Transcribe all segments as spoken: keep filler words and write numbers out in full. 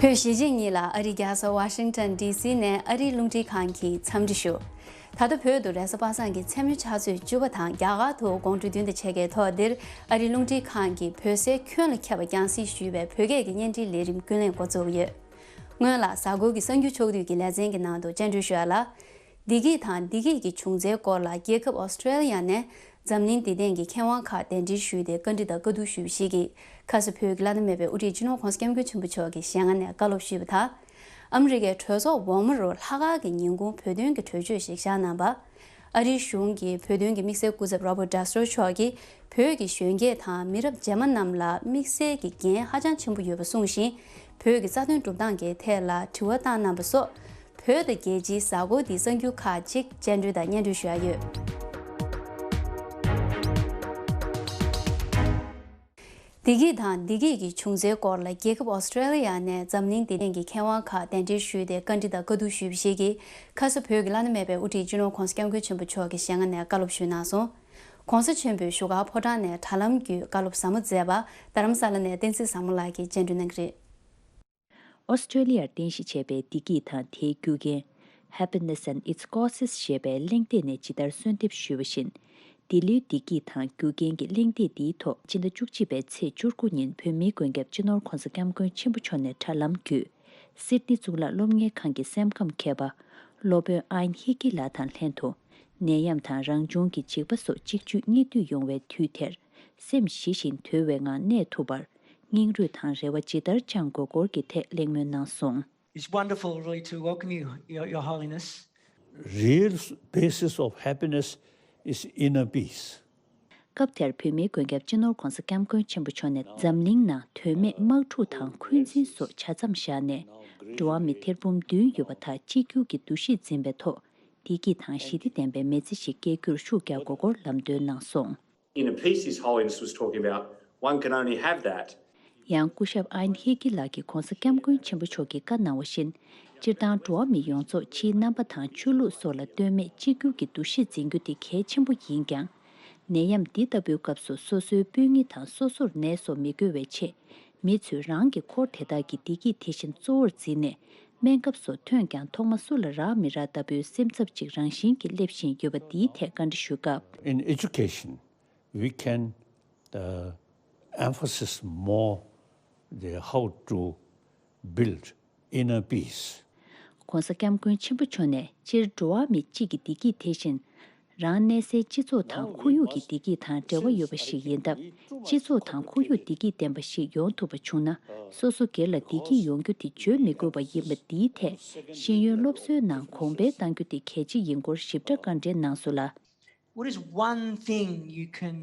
བོད་གཞིས་བྱེས་གཉིས་ལ་ཨ་རིའི་རྒྱལ་ས་ཝ་ཤིང་ཊོན་ཌི་སི་ནས་ཨ་རིའི་རླུང་འཕྲིན་ཁང་གིས་འཚམས་འདྲི་ཞུ། ད་ལྟ་བོད་དུ་རེས་གཟའ་པ་སངས་ཀྱི་མཚན་མོའི་ཆུ་ཚོད་བཅུ་པ་དང་རྒྱ་གར་དུ་དགོང་དྲོ་བདུན་དང་ཕྱེད་ཀའི་ཐོག་འདིར་ཨ་རིའི་རླུང་འཕྲིན་ཁང་གིས་བོད་སའི་ཁྱོན་ལ་ཁྱབ་པ་རྒྱང་སྲིང་ཞུས་པའི་བོད་སྐད་ཀྱི་བརྙན་འཕྲིན་ལས་རིམ་ཀུན་གླེང་འགོ་འཛུགས་ཡོད། སྔོན་ལ་གཟའ་འཁོར་གྱི་གསར་འགྱུར་ཕྱོགས་བསྡུས་ཀྱི་ལེ་ཚན་གྱི་ནང་དུ་སྤྱན་འབུལ་ཞུ་ཡ་ལ། བདེ་སྐྱིད་དང་བདེ་སྐྱིད་ཀྱི་བྱུང་རྩའི་སྐོར་ལ་རྒྱལ་ཁབ་ཨོ་སི་ཀྲེ་ལི་ཡ་ནས་འཛམ་གླིང་བདེ་ལྡན་གྱི་མཁས་དབང་ཁག་གདན་འདྲེན་ཞུས་ཏེ་བཀའ་འདྲི་དང་བཀའ་བསྡུར་ཞུས་པ་ཞིག་གིས་ཁ་ས་བོད་ཀྱི་བླ་ན་མེད་པའི་དབུ་ཁྲིད་སྤྱི་ནོར་༸གོང་ས་༸སྐྱབས་མགོན་ཆེན་པོ་མཆོག་གི་ཞལ་སྔ་ནས་བཀའ་སློབ་ཞུས་པ་དང་། ཨ་མི་རི་ཀའི་གྲོས་ཚོགས་འོག་མ་རུ་ལྷག་དཀར་གྱི་ཉིན་གུང་བོད་དོན་གྱི་གྲོས་ཆོད་ཞིག་བཞག་གནང་བ། ཨ་རིའི་གཞུང་གིས་བོད་དོན་གྱི་དམིགས་བསལ་སྐུ་ཚབ་Robert Destro་མཆོག་གིས་བོད་ཀྱི་གཞོན་སྐྱེས་དང་མི་རབས་རྗེས་མ་རྣམས་ལ་དམིགས་བསལ་གྱི་འགན་ཧ་ཅང་ཆེན་པོ་ཡོད་པ་གསུངས་ཤིང་། བོད་ཀྱི་རྩ་དོན་སྒྲུབ་སྟངས་ཀྱི་ཐད་ལ་དྲི་བ་བཏང་གནང་བ་སོགས། བོད་དང་རྒྱལ་སྤྱིའི་གཟའ་འཁོར་འདིའི་གསར་འགྱུར་ཁག་ཅིག་བཅར་འདྲི་དང་སྙན་སྒྲོན་ཞུ་ཡ་ཡོད། བདེ་སྐྱིད་དང་བདེ་སྐྱིད་ཀྱི་བྱུང་རྩའི་སྐོར་ལ་རྒྱལ་ཁབ་ཨོ་སི་ཀྲེ་ལི་ཡ་ནས་འཛམ་གླིང་བདེ་ལྡན་གྱི་མཁས་དབང་ཁག་གདན་འདྲེན་ཞུས་ཏེ་བཀའ་འདྲི་དང་བཀའ་བསྡུར་ཞུས་པ་ཞིག་གིས་ཁ་ས་བོད་ཀྱི་བླ་ན་མེད་པའི་དབུ་ཁྲིད་སྤྱི་ནོར་༸གོང་ས་༸སྐྱབས་མགོན་ཆེན་པོ་མཆོག་གི་ཞལ་སྔ་ནས་བཀའ་སློབ་ཞུས་གནང་སོང་། ༸གོང་ས་ཆེན་པོས་བཞུགས་སྒར་ཕོ་བྲང་ནས་དྲ་ལམ་བརྒྱུད་བཀའ་སློབ་ཟབ་མོ་མཛད་པ་རྡ་རམ་ས་ལ་ནས་བསྟན་འཛིན་བཟང་མོ་ལགས་ཀྱིས་སྤྱན་འབུལ་གནང་གི་རེད། ཨོ་སི་ཀྲེ་ལི་ཡར་རྟེན་གཞི་བྱས་པའི་བདེ་སྐྱིད་དང་དེའི་རྒྱུ་རྐྱེན། Happiness and Its Causes ཞེས་པའི་གླེང་སྟེགས་ནས་ཇི་ལྟར་གསོལ་འདེབས་ཞུས་པ་བཞིན། འདི་ལོའི་བདེ་སྐྱིད་དང་རྒྱུ་རྐྱེན་གྱི་གླེང་སྟེགས་འདིའི་ཐོག་སྤྱི་ཟླ་བཅུ་གཅིག་པའི་ཚེས་བཅུ་དགུ་ཉིན་བོད་མིའི་མགོན་སྐྱབས་སྤྱི་ནོར་༸གོང་ས་༸སྐྱབས་མགོན་ཆེན་པོ་མཆོག་ནས་དྲ་ལམ་བརྒྱུད། སིད་ནི་གཙུག་ལག་སློབ་གཉེར་ཁང་གི་སེམས་ཁམས་མཁས་པ། སློབ་དཔོན་ཨ་ཡན་ཧི་ཀི་ལགས་དང་ལྷན་དུ། ནད་ཡམས་དང་རང་བྱུང་གི་འཇིགས་པ་སོགས་གཅིག་གྱུར་གཉིས་འདུས་ཡོང་བའི་དུས་དེར། སེམས་ཞི་ཞིང་དུལ་བའི་ངང་གནས་ཐུབ་པར། སྙིང་རུས་དང་རེ་བ་ཇི་ལྟར་བཅངས་དགོས་སྐོར་གྱི་ཐད་གླེང་མོལ་གནང་སོང་། It's wonderful, really, to welcome you, Your, Your Holiness. Real basis of happiness is inner peace. སྐབས་དེར་བོད་མིའི་མགོན་སྐྱབས་སྤྱི་ནོར་༸གོང་ས་༸སྐྱབས་མགོན་ཆེན་པོ་མཆོག་ནས་འཛམ་གླིང་ནང་དོན་མེད་དམག་འཁྲུག་དང་འཁོན་འཛིན་སོགས་ཆ་མཚམས་བཞག་ནས། འགྲོ་བ་མི་ཐེར་འབུམ་བདུན་ཡོད་པ་དག་གཅིག་གྱུར་གྱི་འདུ་ཤེས་འཛིན་པའི་ཐོག་བདེ་སྐྱིད་དང་ཞི་བདེ་ལྡན་པའི་མི་ཚེ་ཞིག་སྐྱེལ་རྒྱུར་ཤུགས་རྒྱག་དགོས་སྐོར་ལམ་སྟོན་གནང་སོང་། Inner peace, His Holiness was talking about, one can only have that. ཡང་སྐུ་ཞབས་ཨན་ཧི་ཀི་ལགས་ཀྱིས་༸གོང་ས་༸སྐྱབས་མགོན་ཆེན་པོ་མཆོག་གིས་བཀའ་གནང་བ་བཞིན། སྤྱིར་བཏང་འགྲོ་བ་མི་ཡོངས་རྫོགས་ཕྱིའི་རྣམ་པ་དང་ཆོས་ལུགས་སོགས་ལ་ལྟོས་མེད་གཅིག་གྱུར་གྱི་འདུ་ཤེས་འཛིན་རྒྱུ་དེ་གལ་ཆེན་པོ་ཡིན་ཀྱང་། ནད་ཡམས་འདི་ལྟ་བུའི་སྐབས་སུ་སོ་སོའི་སྤུན་ཉེ་དང་སོ་སོར་ནད་སོགས་མི་འགོས་པའི་ཆེད། མི་ཚོས་རང་གི་འཁོར་དེ་དག་གི་བདེ་སྐྱིད་དེ་བཞིན་གཙོ་བོར་འཛིན་ནས། སྨན་ཁབ་སོགས་ཐོན་ཀྱང་ཐོག་མ་སུ་ལ་རག་མི་རག་ལྟ་བུའི་སེམས་འཚབ་ཅིག་རང་བཞིན་གྱིས་སླེབས་བཞིན་ཡོད་པ་འདིའི་ཐད་བཀའ་འདྲི་ཞུས་སྐབས། In education, we can, uh, emphasize more the how to build inner peace. ༸གོང་ས་༸སྐྱབས་མགོན་ཆེན་པོ་མཆོག་ནས་སྤྱིར་འགྲོ་བ་མི་གཅིག་གི་བདེ་སྐྱིད་དེ་བཞིན། རང་གནས་སའི་སྤྱི་ཚོགས་དང་ཁོར་ཡུག་གི་བདེ་སྐྱིད་དང་འབྲེལ་བ་ཡོད་པ་ཞིག་ཡིན་སྟབས། སྤྱི་ཚོགས་དང་ཁོར་ཡུག་བདེ་སྐྱིད་ལྡན་པ་ཞིག་ཡོང་ཐུབ་པ་བྱུང་ན། སོ་སོ་སྒེར་ལ་བདེ་སྐྱིད་ཡོང་རྒྱུ་དེ་བརྗོད་མི་དགོས་པ་ཡིན་པ་འདིའི་ཐད། ཤེས་ཡོན་སློབ་གསོའི་ནང་གོང་འཕེལ་གཏང་རྒྱུ་དེ་གལ་ཆེ་ཡིན་སྐོར་ཞིབ་ཕྲ་བཀའ་འདྲི་གནང་སོང་ལ། What is one thing you can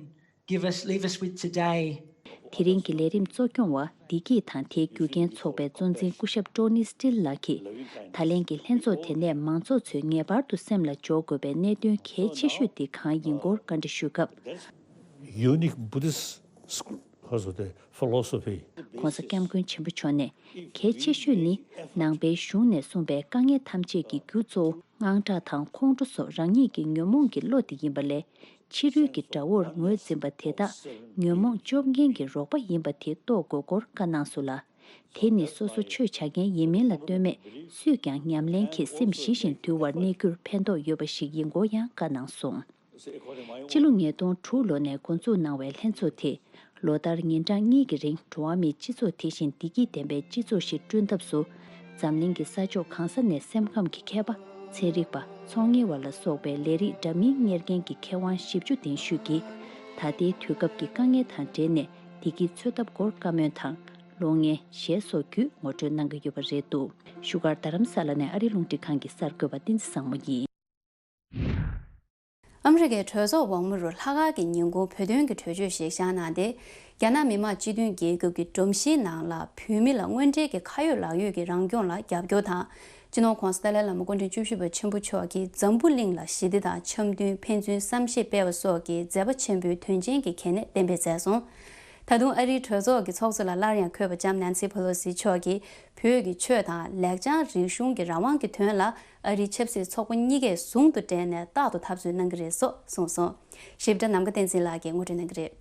give us, leave us with today? དེ་རིང་གི་ལས་རིམ་གཙོ་སྐྱོང་བ་བདེ་སྐྱིད་དང་དེའི་རྒྱུ་རྐྱེན་ཚོགས་པའི་གཙོ་འཛིན་སྐུ་ཞབས་ཀྲོ་ནི་སི་ཊིལ་ལགས་ཀྱིས། ད་ལན་གྱི་ལྷན་ཚོགས་དེ་ནས་མང་ཚོགས་ཚོས་ངེས་པར་དུ་སེམས་ལ་འཇོག་དགོས་པའི་གནད་དོན་གལ་ཆེ་ཤོས་དེ་གང་ཡིན་སྐོར་བཀའ་འདྲི་ཞུས་སྐབས། Unique Buddhist school, also the philosophy. ༸གོང་ས་༸སྐྱབས་མགོན་ཆེན་པོ་མཆོག་ནས། གལ་ཆེ་ཤོས་ནི། ནང་པའི་གཞུང་ནས་གསུངས་པའི་དཀའ་ངལ་ཐམས་ཅད་ཀྱི་རྒྱུ་གཙོ་བོ་དངངས་སྐྲག་དང་ཁོང་ཁྲོ་སོགས་རང་ཉིད་ཀྱི་ཉོན་མོངས་ཀྱི་བློ་དེ་ཡིན་པ་ལས། ཕྱི་རོལ་གྱི་དགྲ་བོར་ངོས་འཛིན་པ་དེ་དག་ཉོན་མོངས་བཅོམ་མཁན་གྱི་རོགས་པ་ཡིན་པ་དེ་རྟོགས་དགོས་སྐོར་བཀའ་གནང་སོང་ལ། དེ་ནི་སོ་སོ་ཆོས་བྱ་མཁན་ཡིན་མིན་ལ་ལྟོས་མེད། སུས་ཀྱང་ཉམས་ལེན་གྱིས་སེམས་ཞི་ཞིང་དུལ་བར་གནས་རྒྱུར་ཕན་ཐོགས་ཡོད་པ་ཞིག་ཡིན་སྐོར་ཡང་བཀའ་གནང་སོང་། སྤྱི་ལོ་ཉིས་སྟོང་དྲུག་ལོ་ནས་འགོ་འཛུགས་གནང་བའི་ལྷན་ཚོགས་དེས། ལོ་ལྟར་ཉིན་གྲངས་གཉིས་ཀྱི་རིང་འགྲོ་བ་མིའི་སྤྱི་ཚོགས་དེ་བཞིན་བདེ་སྐྱིད་ལྡན་པའི་སྤྱི་ཚོགས་ཤིག་བསྐྲུན་ཐབས་སུ། འཛམ་གླིང་གི་ས་ཕྱོགས་གང་ས་ནས་སེམས་ཁམས་ཀྱི་མཁས་པ། ཚན་རིག་པ། ཚོང་གཉེར་བ་ལ་སོགས་པའི་ལས་རིགས་འདྲ་མིན་གཉེར་མཁན་གྱི་མཁས་དབང་བཞི་བཅུ་ལྡན་ཤོས་ཀྱིས། ད་ལྟའི་དུས་སྐབས་ཀྱི་དཀའ་ངལ་དང་འབྲེལ་ནས་བདེ་སྐྱིད་འཚོལ་ཐབས་སྐོར་བཀའ་མོལ་དང་། གློག་བརྙན། གཞས་སོགས་བརྒྱུད་ངོ་སྤྲོད་གནང་གི་ཡོད་པ་རེད་འདུག་བཞུགས་སྒར་རྡ་རམ་ས་ལ་ནས་ཨ་རིའི་རླུང་འཕྲིན་ཁང་གི་གསར་འགོད་པ་བསྟན་འཛིན་བཟང་མོ་ཡིན། ཨ་མི་རི་ཀའི་གྲོས་ཚོགས་འོག་མ་རུ་ལྷག་དཀར་གྱི་ཉིན་གུང་བོད་དོན་གྱི་གྲོས་ཆོད་ཞིག་བཞག་གནང་སྟེ། རྒྱ་ནག་མི་དམངས་སྤྱི་མཐུན་རྒྱལ་ཁབ་ཀྱི་སྒྲོམ་གཞིའི་ནང་ལ་བོད་མི་ལ་དངོས་འབྲེལ་གྱི་ཁ་ཡོད་ལག་ཡོད་ཀྱི་རང་སྐྱོང་ལ་རྒྱབ་སྐྱོར་དང་། སྤྱི་ནོར་༸གོང་ས་ཏཱ་ལའི་བླ་མ་སྐུ་ཕྲེང་བཅུ་བཞི་པ་ཆེན་པོ་མཆོག་གིས་འཛམ་བུ་གླིང་ལ་ཞི་བདེ་དང་འཆམ་མཐུན་ཕན་ཚུན་བསམ་ཤེས་སྤེལ་བ་སོགས་ཀྱི་མཛད་པ་ཆེན་པོའི་དོན་ཆེན་གྱི་གལ་གནད་གཏན་འབེབས་མཛད་སོང་། ད་དུང་ཨ་རིའི་གྲོས་ཚོགས་ཀྱི་ཚོགས་གཙོ་ལ་སླར་ཡང་འཁོད་པ་ལྕམ་ནན་སི་ཕེ་ལོ་སི་མཆོག་གིས་བོད་ཀྱི་ཆོས་དང་ལེགས་བྱང་རིག་གཞུང་གི་རང་དབང་གི་དོན་ལ། ཨ་རིའི་ཆབ་སྲིད་ཚོགས་པ་གཉིས་ཀས་ཟུང་དུ་འབྲེལ་ནས་རྟག་ཏུ་འཐབ་རྩོད་གནང་གི་རེད་སོགས་གསུངས་སོང་། ཞིབ་ཕྲ་ནམ་མཁའ་བསྟན་འཛིན་ལགས་ཀྱིས་ངོ་སྤྲོད་གནང་གི་རེད།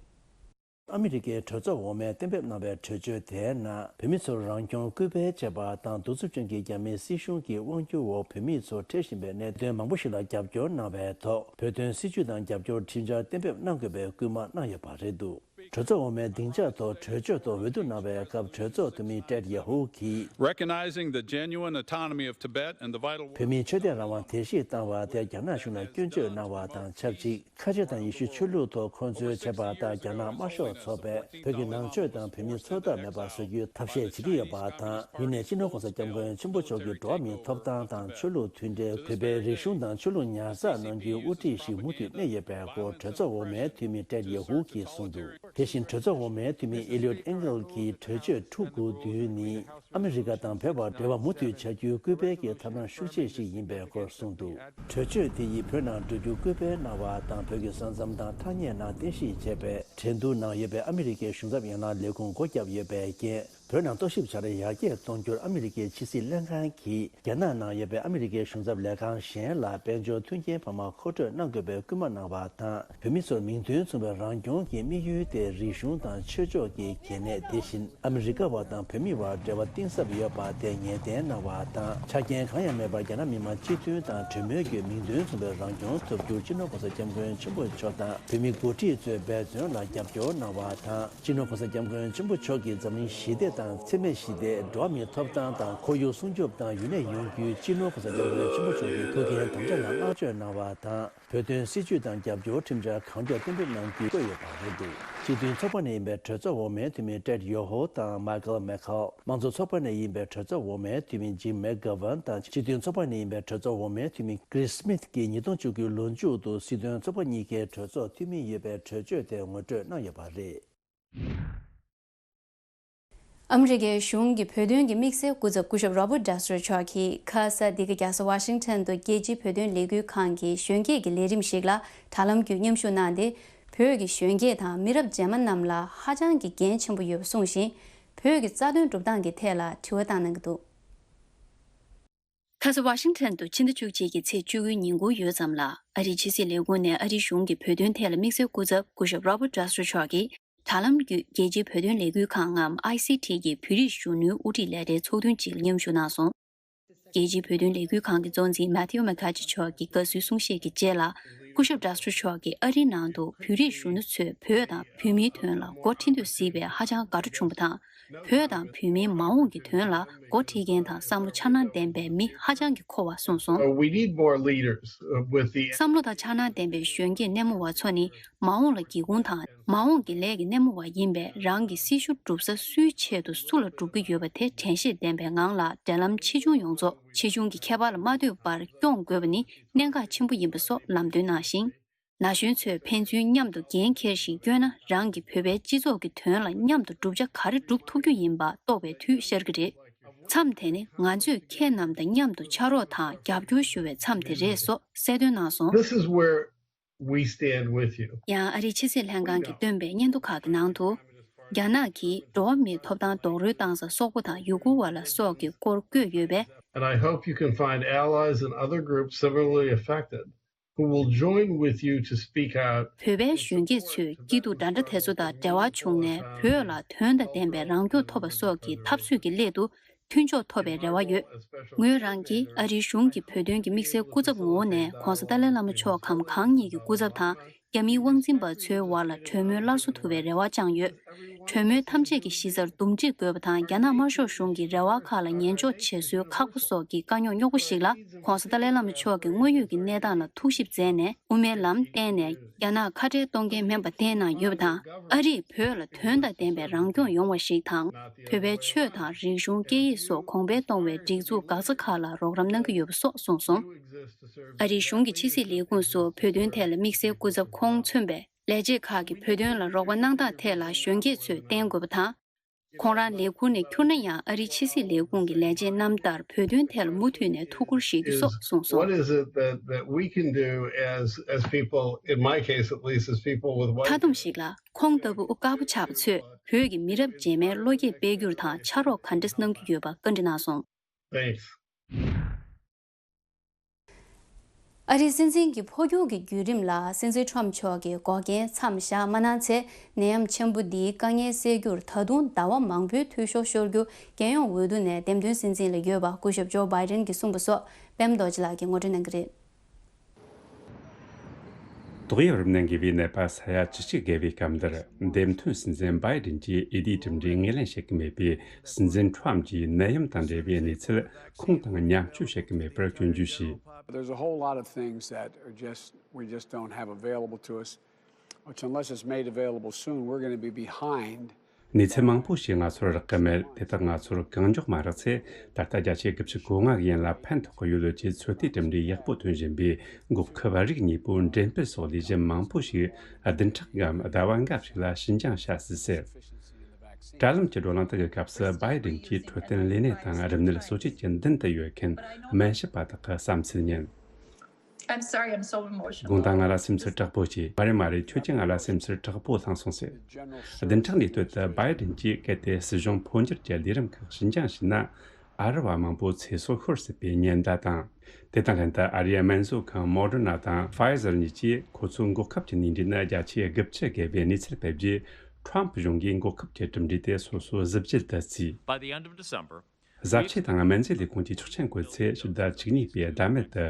ཨ་མི་རི་ཀའི་གྲོས་ཚོགས་འོག་མས་གཏན་འབེབས་གནང་བའི་གྲོས་ཆོད་དེའི་ནང་བོད་མི་ཚོར་རང་སྐྱོང་སྐུལ་སྤེལ་བྱས་པ་དང་གདུག་རྩུབ་ཅན་གྱི་རྒྱ་མིའི་སྲིད་གཞུང་གི་དབང་སྒྱུར་འོག་བོད་མི་ཚོ་འཕྲད་བཞིན་པའི་གནད་དོན་མང་པོ་ཞིག་ལ་རྒྱབ་སྐྱོར་གནང་བའི་ཐོག་བོད་དོན་སྲིད་བྱུས་དང་རྒྱབ་སྐྱོར་ཁྲིམས་འཆར་གཏན་འབེབས་གནང་དགོས་པའི་སྐུལ་མ་གནང་ཡོད་པ་རེད་འདུག་གྲོས་ཚོགས་འོག་མའི་སྡིངས་ཆ་ཐོག་གྲོས་ཆོད་ཐོག་འོས་བསྡུ་གནང་བའི་སྐབས་གྲོས་ཚོགས་འཐུས་མི་ཀྲེད་ཡེ་ཧུ་གིས། Recognizing the genuine autonomy of Tibet and the vital work བོད་མིའི་ཆོས་དད་རང་དབང་དེ་བཞིན་བཏང་བ་དེ་རྒྱ་ནག་གཞུང་ལ་སྐྱོན་བརྗོད་གནང་བ་དང་ཆབས་ཅིག་ཁ་ཆེ་དང་ཡེ་ཤུ་ཆོས་ལུགས་ཐོག་ཁོང་ཚོའི་བྱས་པ་ལྟར་རྒྱ་ནག་དམར་ཤོག་ཚོགས་པས་བོད་ཀྱི་ནང་ཆོས་དང་བོད་མིའི་འཚོ་ཐབས་མེད་པ་བཟོ་རྒྱུའི་ཐབས་ཤེས་བྱེད་ཀྱི་ཡོད་པ་དང་། ཡིན་ནའི་སྤྱི་ནོར་༸གོང་ས་༸སྐྱབས་མགོན་ཆེན་པོ་མཆོག་གིས་འགྲོ་བ་མིའི་ཐོབ་ཐང་དང་ཆོས་ལུགས་མཐུན་འབྲེལ། བོད་པའི་རིག་གཞུང་དང་ཆོས་ལུགས་ཉར་ཚགས་གནང་རྒྱུའི་དབུ་ཁྲིད་ཞིག་མུ་མཐུད་གནས་ཡོད་པའི་སྐོར་གྲོས་ཚོགས་འོག་མའི་འཐུས་མི་ཀྲེད་ཡེ་ཧུ་གིས་གསུངས་འདུག་དེ་བཞིན་གྲོས་ཚོགས་འོག་མའི་འཐུས་མི་ཨེ་ལིའོད་ཨེང་གལ་གྱིས་གྲོས་ཆོད་ཕྲུ་གུ་བདུན་ནི། ཨ་མི་རི་ཀ་དང་བོད་བར་འབྲེལ་བ་མུ་མཐུད་བྱ་རྒྱུའི་སྐུལ་སྤེལ་གྱི་ཐབས་ལམ་ཤུགས་ཆེ་ཞིག་ཡིན་པའི་སྐོར་གསུངས་འདུག་གྲོས་ཆོད་དེ་ཡིས་བོད་ནང་འགྲོ་རྒྱུ་སྐུལ་སྤེལ་གནང་བ་དང་། བོད་ཀྱི་ས་མཚམས་དང་ཐ་སྙད་ནང་རྟེན་གཞི་བྱས་པའི་འགྲན་བསྡུར་ནང་ཡོད་པའི་ཨ་མི་རི་ཀའི་གཞུང་ཚབ་ཡན་ལག་ལས་ཁུངས་སྒོ་བརྒྱབ་ཡོད་པའི་རྐྱེན། བོད་ནང་རྟོག་ཞིབ་བྱ་རིམ་ཡར་རྒྱས་གཏོང་རྒྱུར་ཨ་མི་རི་ཀའི་ཕྱི་སྲིད་ལྷན་ཁང་གིས་རྒྱ་ནག་ནང་ཡོད་པའི་ཨ་མི་རི་ཀའི་གཞུང་ཚབ་ལས་ཁང་གཞན་ལ་དཔལ་འབྱོར་མཐུན་རྐྱེན་འཕར་མ་མཁོ་སྤྲོད་གནང་དགོས་པའི་སྐུལ་མ་གནང་བ་དང་། བོད་མི་ཚོར་མིང་དོན་མཚུངས་པའི་རང་སྐྱོང་གི་དམིགས་ཡུལ་དེ་རིག་གཞུང་དང་ཆོས་ཕྱོགས་ཀྱི་གལ་གནད། དེ་བཞིན་ཨ་མི་རི་ཀ་བ་དང་བོད་མི་བར་འབྲེལ་བ་གཏིང་ཟབ་ཡོད་པ་དེ་ངེས་གཏན་གནང་བ་དང་། ཆ་རྐྱེན་གང་ཡང་མེད་པར་རྒྱ་ནག་མི་དམངས་སྤྱི་མཐུན་དང་གྲོས་མོལ་བརྒྱུད་མིང་དོན་མཚུངས་པའི་རང་སྐྱོང་ཐོབ་རྒྱུར་སྤྱི་ནོར་༸གོང་ས་༸སྐྱབས་མགོན་ཆེན་པོ་མཆོག་དང་བོད་མི་འགོ་ཁྲིད་ཚོས་འབད་བརྩོན་ལ་རྒྱབ་སྐྱོར་གནང་བ་དང་། སྤྱི་ནོར་༸གོང་ས་༸སྐྱབས་མགོན་ཆེན་པོ་མཆོག་གིས་འཛམ་གླིང་ཞི་བདེ་དང་འཚེ་མེད་ཞི་བདེ། འགྲོ་བ་མིའི་ཐོབ་ཐང་དང་ཁོར་ཡུག་སྲུང་སྐྱོབ་དང་ཡུན་གནས་ཡོང་རྒྱུའི་སྤྱི་ནོར་༸གོང་ས་༸སྐྱབས་མགོན་ཆེན་པོ་མཆོག་གི་ཐུགས་འགན་དམ་བཅའ་ལ་བསྔགས་བརྗོད་གནང་བ་དང་། བོད་དོན་སྲིད་བྱུས་དང་རྒྱབ་སྐྱོར་ཁྲིམས་འཆར་གང་མགྱོགས་གཏན་འབེབས་གནང་རྒྱུ་བཀོད་ཡོད་པ་རེད་འདུག་སྤྱི་མཐུན་ཚོགས་པ་ནས་ཡིན་པའི་གྲོས་ཚོགས་འོག་མའི་འཐུས་མི་ཀྲེད་ཡོ་ཧོ་དང་མཱ་ཀལ་མེ་ཁལ། དམངས་གཙོ་ཚོགས་པ་ནས་ཡིན་པའི་གྲོས་ཚོགས་འོག་མའི་འཐུས་མི་ཇིམ་མེག་གྷ་ཝན་དང་། སྤྱི་མཐུན་ཚོགས་པ་ནས་ཡིན་པའི་གྲོས་ཚོགས་འོག་མའི་འཐུས་མི་ཀྲིས་སྨིཐ་གིས་ཉིས་སྟོང་བཅུ་དགུའི་ལོ་མཇུག་ཏུ་སྲིད་དོན་ཚོགས་པ་གཉིས་ཀའི་གྲོས་ཚོགས་འཐུས་མི་ཡོད་པའི་གྲོས་ཆོད་དེ་ངོ་སྤྲོད་གནང་ཡོད་པ་རེད། ཨ་མི་རི་ཀའི་གཞུང་གི་བོད་དོན་གྱི་དམིགས་བསལ་སྐུ་ཚབ་སྐུ་ཞབས་Robert Destro་མཆོག་གིས་ཁ་ས་འདི་ག་རྒྱལ་ས་ཝ་ཤིང་ཊོན་དུ་རྒྱལ་སྤྱིའི་བོད་དོན་ལས་འགུལ་ཁང་གི་གཞོན་སྐྱེས་ཀྱི་ལས་རིམ་ཞིག་ལ་དྲ་ལམ་བརྒྱུད་མཉམ་ཞུགས་གནང་སྟེ། བོད་ཀྱི་གཞོན་སྐྱེས་དང་མི་རབས་རྗེས་མ་རྣམས་ལ་ཧ་ཅང་གི་འགན་ཆེན་པོ་ཡོད་པ་གསུངས་ཤིང་། བོད་ཀྱི་རྩ་དོན་སྒྲུབ་སྟངས་ཀྱི་ཐད་ལ་དྲི་བ་བཏང་གནང་གི་འདུག་ཁ་ས་ཝ་ཤིང་ཊོན་དུ་ཕྱི་ཟླ་བཅུ་གཅིག་གི་ཚེས་བཅུ་དགུའི་ཉིན་གུང་ཡོལ་ཙམ་ལ། ཨ་རིའི་ཕྱི་སྲིད་ལས་ཁུངས་ནས་ཨ་རིའི་གཞུང་གི་བོད་དོན་ཐད་ལ་དམིགས་བསལ་སྐུ་ཚབ་སྐུ་ཞབས་Robert Destro་མཆོག་གིས་དྲ་ལམ་བརྒྱུད་རྒྱལ་སྤྱིའི་བོད་དོན་ལས་འགུལ་ཁང་ངམ་I C T་གི་བོད་རིགས་གཞོན་ནུའི་དབུ་ཁྲིད་ལས་གྲྭའི་ཚོགས་ཐུན་གཅིག་ལ་མཉམ་ཞུགས་གནང་སོང་། རྒྱལ་སྤྱིའི་བོད་དོན་ལས་འགུལ་ཁང་གི་གཙོ་འཛིན་Matthew McCaughey་མཆོག་གི་དགའ་བསུའི་གསུང་བཤད་ཀྱི་རྗེས་ལ། སྐུ་ཞབས་Destro་མཆོག་གིས་ཨ་རིའི་ནང་དུ་བོད་རིགས་གཞོན་ནུ་ཚོས་བོད་དང་བོད་མིའི་དོན་ལ་འགོ་ཁྲིད་འདོད་གཟིགས་པས་ཧ་ཅང་དགའ་སྤྲོ་བྱུང་བ་དང་། བོད་དང་བོད་མིའི་མ་འོངས་ཀྱི་དོན་ལ་འགོ་ཁྲིད་མཁན་དང་བསམ་བློ་འཆར་སྣང་ལྡན་པའི་མི་ཧ་ཅང་གི་མཁོ་བ་གསུངས་སོང་། Uh, we need more leaders, uh, with the བསམ་བློ་དང་འཆར་སྣང་ལྡན་པའི་གཞོན་སྐྱེས་སྣེ་མོ་བ་ཚོ་ནི་མ་འོངས་ལ་སྒེའུ་ཁུང་དང་མ་འོངས་ཀྱི་ལས་ཀྱི་སྣེ་མོ་བ་ཡིན་པས། རང་གི་སྲི་ཞུ་སྒྲུབ་ས་སུའི་ཆེད་དུ་སུ་ལ་སྒྲུབ་ཀྱི་ཡོད་པ་དེ་དྲན་ཤེས་ལྡན་པའི་ངང་ལ་འབྲེལ་ལམ་ཆེ་ཆུང་ཡོངས་རྫོགས་ཆེ་ཆུང་གི་ཁྱད་པར་ལ་མ་ལྟོས་པར་སྐྱོང་དགོས་པ་ནི་གནད་འགག་ཆེན་པོ་ཡིན་པ་སོགས་ལམ་སྟོན་གནང་ཞིང་། ན་གཞོན་ཚོས་ཕན་ཚུན་མཉམ་དུ་འགན་འཁྱེར་ཞིང་བསྐྱོད་ན། རང་གི་བོད་པའི་སྤྱི་ཚོགས་ཀྱི་དོན་ལ་མཉམ་དུ་བསྒྲུབ་བྱ་ག་རེ་སྒྲུབ་ཐུབ་རྒྱུ་ཡིན་པ་རྟོགས་པའི་དུས་ཤར་གྱི་རེད། མཚམས་དེ་ནི་ང་ཚོས་ཁྱེད་རྣམས་དང་མཉམ་དུ་ཕྱག་རོགས་དང་རྒྱབ་སྐྱོར་ཞུ་བའི་མཚམས་དེ་རེད་སོགས་གསལ་སྟོན་གནང་སོང་། This is where we stand with you. ཡང་ཨ་རིའི་ཕྱི་སྲིད་ལྷན་ཁང་གིས་བཏོན་པའི་སྙན་ཐོ་ཁག་གི་ནང་དུ། རྒྱ་ནག་གིས་འགྲོ་བ་མིའི་ཐོབ་ཐང་རྡོག་རོལ་བཏང་ས་སོག་པོ་དང་ཡུ་གུར་བ་ལ་སོགས་ཀྱི་སྐོར་བཀོད་ཡོད་པས། And I hope you can find allies and other groups similarly affected who will join with you to speak out. བོད་པའི་གཞོན་སྐྱེས་ཚོས་སྐྱིད་སྡུག་འདྲ་འདྲ་དེ་ཚོ་དང་འབྲེལ་བ་བྱུང་ནས། བོད་ལ་དོན་དང་ལྡན་པའི་རང་སྐྱོང་ཐོབ་པ་སོགས་ཀྱི་འཐབ་རྩོད་ཀྱི་སླད་དུ་མཐུན་ཕྱོགས་ཐོབ་པའི་རེ་བ་ཡོད། ངོས་རང་གིས་ཨ་རིའི་གཞུང་གི་བོད་དོན་གྱི་དམིགས་བསལ་སྐུ་ཚབ་ངོ་བོ་ནས་༸གོང་ས་ཏཱ་ལའི་བླ་མ་མཆོག་གམ་གང་ཉིད་ཀྱི་སྐུ་ཚབ་དང་། རྒྱ་མིའི་དབང་འཛིན་པ་ཚོའི་བར་ལ་གྲོས་མོལ་སླར་གསོ་ཐུབ་པའི་རེ་བ་བཅངས་ཡོད། གྲོས་མོལ་ཐམས་ཅད་ཀྱི་གཞི་རྩར་འདུམ་འགྲིག་དགོས་པ་དང་། རྒྱ་ནག་དམར་ཤོག་གཞུང་གི་རེ་བ་ཁག་ལ་ཉན་འཇོག་བྱེད་སྲོལ་ཁག་པོ་སོགས་ཀྱི་དཀའ་རྙོག་རྙོག་པོ་ཞིག་ལ། ༸གོང་ས་ཏཱ་ལའི་བླ་མ་མཆོག་གི་དངོས་ཡོད་ཀྱི་གནས་སྟངས་ལ་ཐུགས་ཞིབ་མཛད་ནས། དབུ་མའི་ལམ་བརྟེན་ནས་རྒྱ་ནག་ཁ་བྲལ་གཏོང་མཁན་མིན་པ་བསྟན་གནང་ཡོད་པ་དང་། ཨ་རིས་བོད་ལ་དོན་དང་ལྡན་པའི་རང་སྐྱོང་ཡོང་བ་ཞིག་དང་། བོད་པའི་ཆོས་དང་རིག་གཞུང་སྐད་ཡིག་སོགས་གོང་འཕེལ་གཏོང་བའི་སྒྲིག་འཛུགས་འགག་རྩ་ཁག་ལ་རོགས་རམ་གནང་གི་ཡོད་པ་སོགས་གསུངས་སོང་། ཨ་རིའི་གཞུང་གི་ཕྱི་སྲིད་ལས་ཁུངས་སུ་བོད་དོན་ཐད་ལ་དམིགས་བསལ་སྐུ་ཚབ་ཁོང་མཚོན་པའི་ལས་བྱེད་ཁག་གིས་བོད་དོན་ལ་རོགས་པ་གནང་སྟངས་ཐད་ལ་གཞོན་སྐྱེས་ཚོས་བསྟེན་དགོས་པ་དང་། ཁོང་རང་ལས་ཁུར་ནས་འཁྱུར་ན་ཡང་། ཨ་རིའི་ཕྱི་སྲིད་ལས་ཁུངས་ཀྱི་ལས་བྱེད་རྣམ་ཐར་བོད་དོན་ཐད་ལ་མུ་མཐུད་ནས་ཐུགས་ཁུར་བཞེས་རྒྱུ་སོགས་གསུངས་སོང་། What is it that, that we can do as, as people, in my case at least, as people with white མཐའ་བསྡོམས་ཤིག་ལ། ཁོང་ལྟ་བུ་དཀར་པོ་ཆགས་པ་ཚོས་བོད་ཀྱི་མི་རབས་རྗེས་མའི་བློ་སྐྱེད་སྤེལ་རྒྱུར་དང་ཕྱག་རོགས་ག་འདྲ་གནང་རྒྱུ་ཡོད་པ་བཀའ་འདྲི་གནང་སོང་། Thanks. ཨ་རིའི་སྲིད་འཛིན་གྱི་འཕོ་འགྱུར་གྱི་བརྒྱུད་རིམ་ལ་སྲིད་འཛིན་ཁྲོམ་མཆོག་གིས་འགོག་རྐྱེན་མཚམས་བཞག་མ་གནང་ཚེ། ནད་ཡམས་ཆེན་པོ་འདིའི་དཀའ་ངལ་སེལ་རྒྱུར་ད་དུང་ཟླ་བ་མང་པོའི་འཐུས་ཤོར་ཤོར་རྒྱུ་རྒྱལ་ཡོངས་འོས་བསྡུ་ནས་འདེམས་ཐོན་སྲིད་འཛིན་ལ་ཡོད་པ་སྐུ་ཞབས་ཇོ་བྷའི་ཌེན་གྱིས་གསུངས་པ་སོགས་པད་མ་རྡོ་རྗེ་ལགས་ཀྱིས་ངོ་སྤྲོད་གནང་གི་རེད། ཏོག་དབྱིབས་རིམས་ནད་འགོས་པའི་ནད་པ་ས་ཡ་བཅུ་གཅིག་བརྒལ་བའི་སྐབས་འདིར། འདེམས་ཐོན་སྲིད་འཛིན་བྷའི་ཌེན་གྱིས་འོས་བསྡུའི་གྲུབ་འབྲས་ངོས་ལེན་བྱེད་ཀྱི་མེད་པས། སྲིད་འཛིན་ཁྲོམ་གྱིས་ནད་ཡམས་དང་འབྲེལ་བའི་གནས་ཚུལ་ཁོང་དང་མཉམ་སྤྱོད་བྱེད་ཀྱི་མེད་པར་སྐྱོན་བརྗོད་བྱས། There's a whole lot of things that are just, we just don't have available to us, which, unless it's made available soon, we're going to be behind. གནས་ཚུལ་མང་པོ་ཞིག་ང་ཚོར་རག་གི་མེད། དེ་དག་ང་ཚོར་གང་མགྱོགས་མ་རག་ཚེ། ད་ལྟ་བརྒྱ་ཆ་དགུ་བཅུ་གོ་ལྔ་གི་ཡན་ལ་ཕན་ཐོགས་ཀྱི་ཡོད་ལུགས་ཀྱི་ཚོད་ལྟའི་གྲུབ་འབྲས་ཡག་པོ་ཐོན་བཞིན་པའི་འགོག་ཁབ་རིགས་གཉིས་པོ་འགྲེམས་སྤེལ་སོགས་ལས་གཞི་མང་པོ་ཞིག་བདུན་ཕྲག་གམ་ཟླ་བ་འགའ་ཞིག་ལ་ཕྱིར་འགྱངས་བྱ་སྲིད་ཟེར། དྲ་ལམ་གྱི་བགྲོ་གླེང་དག་གི་སྐབས་སུ་བྷའི་ཌེན་གྱིས་འཕྲོད་བསྟེན་ལས་གནས་དང་རིམས་ནད་གསོ་བཅོས་ཀྱི་མདུན་དུ་ཡོད་མཁན་སྨན་ཞབས་པ་དག་གི་བསམ་ཚུལ་ཉན། I'm sorry, I'm so emotional. དགོངས་དག་ང་ལ་སེམས་ཚོར་དྲག་པོ་སྐྱེས། མ་རེད་མ་རེད། ཁྱོད་ཀྱིས་ང་ལ་སེམས་ཚོར་དྲག་པོ་བསླངས་སོང་ཟེར། བདུན་ཕྲག་ནས་སྟོད་དུ་བྷའི་ཌེན་གྱིས་གལ་ཏེ་སྲིད་གཞུང་འཕོ་འགྱུར་གྱི་ལས་རིམ་ཁག་ཕྱིར་འགྱངས་བྱས་ན། ཨ་རི་བ་མང་པོ་ཚེ་སྲོག་ཤོར་སྲིད་པའི་ཉེན་བརྡ་དང་། དེ་དང་ལྷན་དུ་ཨ་རིའི་སྨན་བཟོ་ཁང་མོ་ཌར་ན་དང་ཕའི་ཟར་གཉིས་ཀྱིས་ཁོ་ཚོའི་འགོག་ཁབ་ཀྱི་ནུས་འདྲེན་ནི་བརྒྱ་ཆའི་དགུ་བཅུ་བརྒལ་བའི་གནས་ཚུལ་སྤེལ་རྗེས། ཁྲོམ་གཞུང་གིས་འགོག་ཁབ་ཀྱི་གྲུབ་འབྲས་དེ་སོ་སོའི་གཟི་བརྗིད་དུ་བརྩིས། By the end of December, བཟའ་བཅའ་དང་སྨན་རྫས་ལས་ཁུངས་ཀྱིས་ཆོག་མཆན་བཀོད་ཚེ། ཕྱི་ཟླ་བཅུ་གཉིས་པའི་ཟླ་མེད་དུ་